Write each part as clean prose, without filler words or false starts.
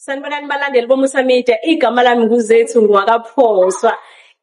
Sanibonani balandeli boMusa Media, igama lami nguZethu ngwakaPhoswa.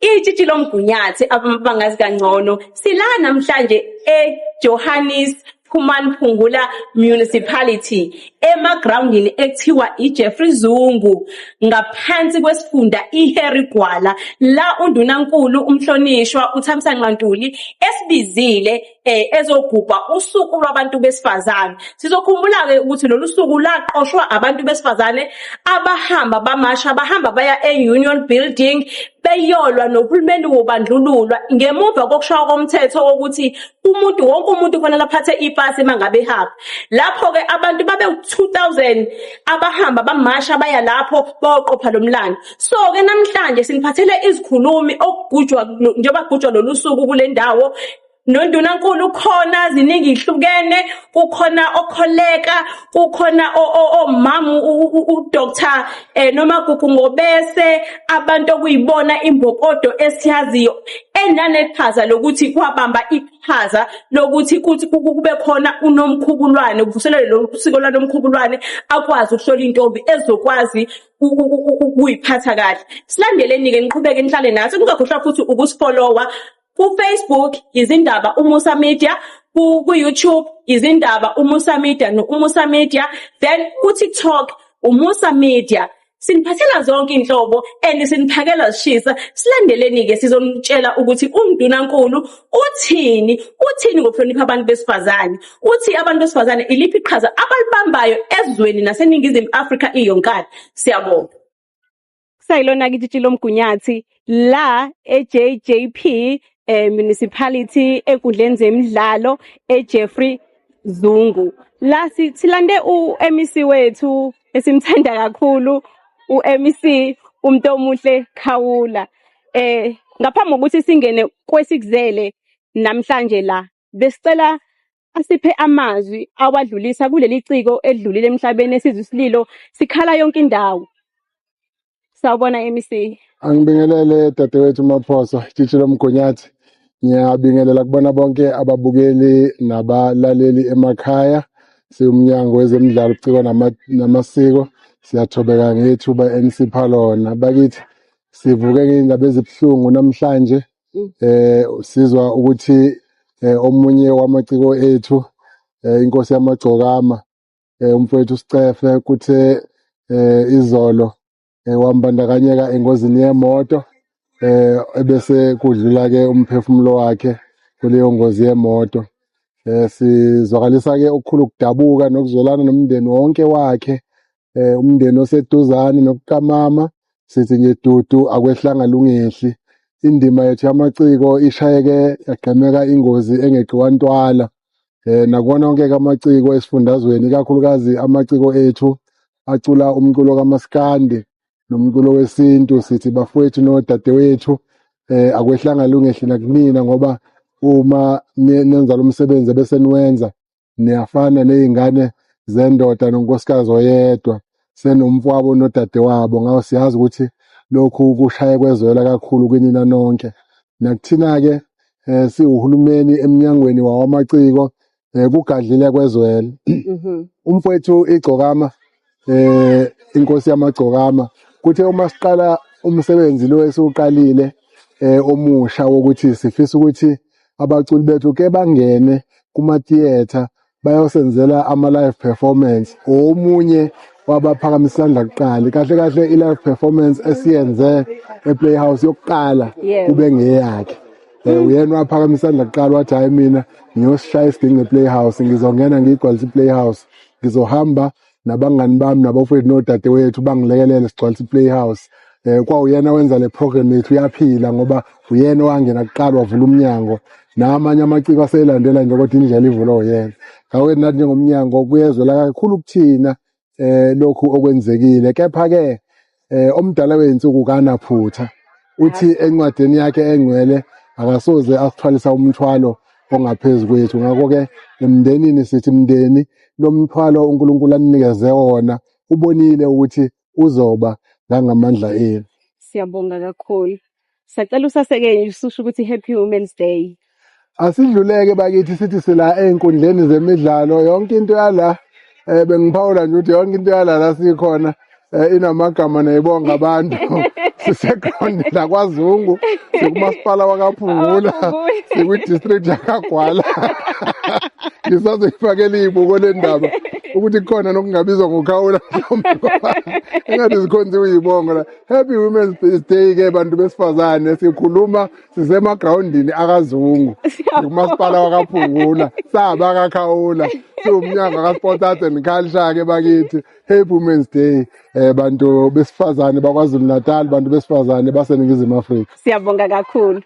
Itshitshi lomgunyathi abangazi kangcono. Sila namhlanje eJohannes Phumani Phungula Municipality emagrawundini ekuthiwa iJeffrey Zungu ngaphansi kwesifunda iHarry Gwala la undunankulu umhlonishwa uThamsanqa Ntuli esibizile ezogubha usuku lwabantu besifazane. Sizokhumbula-ke ukuthi lolu suku laqoshwa abantu besifazane abahamba bamasha bahamba baya e-Union Building beyolwa nohulumeni wobandlululwa ngemuva kokushawa komthetho wokuthi umuntu wonke umuntu kufanele aphathe ipasi uma ngabe ehamba. Lapho-ke abantu babe-2000 abahamba bamasha baya lapho bayoqopha lo mlando. So-ke namhlanje siniphathele izikhulumi okugujwa njengoba kugujwa lolu suku kule ndawo Nondunankulu khona ziningi ihlukene kukhona okholeka kukhona omama uDr Nomagugu Ngobese abantu okuyibona imbokodo esiyaziyo enaneqhaza lokuthi kwabamba iqhaza lokuthi kuthi kube khona uNomkhubulwane kuvuselelwe lo siko lwaNomkhubulwane akwazi ukuhlola intombi ezokwazi ukuyiphatha kahle. Silandeleni-ke niqhubeke nihlale nathi ningakhohlwa futhi ukusifollowa Ku-Facebook izindaba uMusa Media, ku-YouTube izindaba uMusa Media no-Umusa Media, then ku-TikTok uMusa Media. Siniphathela zonke iy'nhlobo and siniphakela zishisa. Silandeleni-ke sizonitshela ukuthi undunankulu uthini, uthini ngokuhlonipha abantu besifazane. Uthi abantu besifazane iliphi iqhaza abalibambayo ezweni naseNingizimu Afrika iyonkana. Siyabonga. Kusayilona-ke itshitshi lomgunyathi la e-JJP Municipality enkundleni zemidlalo eJeffrey Zungu. La silande u-MEC wethu esimthanda kakhulu u-MEC uMntomuhle Khawula. Ngaphambi kokuthi singene kwesikuzele namhlanje la besicela asiphe amazwi awadlulisa kuleli ciko edlulile emhlabeni esizwe isililo sikhala yonke indawo. Sawubona MEC. Angibingelele dadewethu Maphoso, tshitshi lomgunyathi. Ngiyabingelela kubona bonke ababukeli nabalaleli emakhaya. Siwumnyango wezemidlalo, ubuciko namasiko. Siyathobeka ngethuba enisipha lona. Bakithi sivuke ngey'ndaba ezibuhlungu namhlanje. Sizwa ukuthi omunye wamaciko ethu inkosi yamagcokama umfowethu Sicefe kuthe izolo wambandakanyeka engozini yemoto ebese kudlula ke umphefumulo wakhe kuleyo ngozi yemoto. Sizwakalisa ke okukhulu ukudabuka nokuzwelana nomndeni wonke wakhe umndeni oseduzane nokuqamama sithi nje dudu akwehlanga lungehli. Indima yethu yamaciko ishayeke yagqemeka ingozi engeqiwa ntwala. Nakuwona wonke-ke amaciko esifundazweni, ikakhulukazi amaciko ethu acula umculo kamaskandi nomculo wesintu, sithi bafowethu nodadewethu akwehlanga lungehli nakunina ngoba uma nenza lo msebenzi ebese niwenza niyafana nezingane zendoda nonkosikazi oyedwa senomfowabo nodadewabo ngawo siyazi ukuthi lokhu kushaye kwezwela kakhulu kinina nonke nakuthina-ke siwuhulumeni emnyangweni wawamaciko kugadlile kwezwela. Umfowethu igcokama inkosi yamagcokama kuthe uma siqala umsebenzi lo esiwuqalile omusha wokuthi sifisa ukuthi abaculi bethu ke bangene kuma-theatre bayosenzela ama-live performance omunye wabaphakamisa isandla kuqala kahle kahle i-live performance esiyenze e-Playhouse yokuqala kube ngeyakhe. Uyena waphakamisa isandla kuqala wathi hayi mina ngiyosishaya isiginci e-Playhouse, ngizongena ngiyigcwalise i-Playhouse, ngizohamba nabangani bami nabafowethu nodadewethu bangilekelele sigcwalise i-Playhouse. Kwawuyena wenza le program yethu uyaphila ngoba uyena owangena kuqala wavula umnyango namanye amaciko aseyilandela nje kodwa indlela ivulwa uyena. Ngakho nathi njengomnyango kuyezwela kakhulu kuthina lokhu okwenzekile kepha ke omdala wey'nsuku kanaphutha uthi encwadini yakhe engcwele akasoze asithwalisa umthwalo ongaphezu kwethu. Ngakho-ke emndenini sithi mndeni lo mthwalo uNkulunkulu aninikeze wona ubonile ukuthi uzoba ngangamandla enu. Siyabonga kakhulu. Sacela usaseke ususho ukuthi Happy Women's Day. Asidluleke bakithi sithi sila ey'nkundleni zemidlalo yonke into yala bengiphawula nje ukuthi yonke into yala la sikhona. Inamagama nayibonga abantu. Siseground la kwaZungu, sikumasipala wakaPhungula, sikwi-district yakaGwala. Ngisazoyifakela iy'buko le ndaba ukuthi kukhona nokungabizwa ngokhawula mhlawumbe ngoba engathi zikhonziwe iy'bongo la. Happy Women's Day ke bantu besifazane, sikhuluma sisemagrawundini akaZungu, sikumasipala wakaPhungula, saba kaKhawula, siwumnyango ka-Sports Arts and Culture ke bakithi. Happy Women's Day bantu besifazane bakwaZulu Natal, bantu besifazane baseNingizimu Afrika. Siyabonga kakhulu.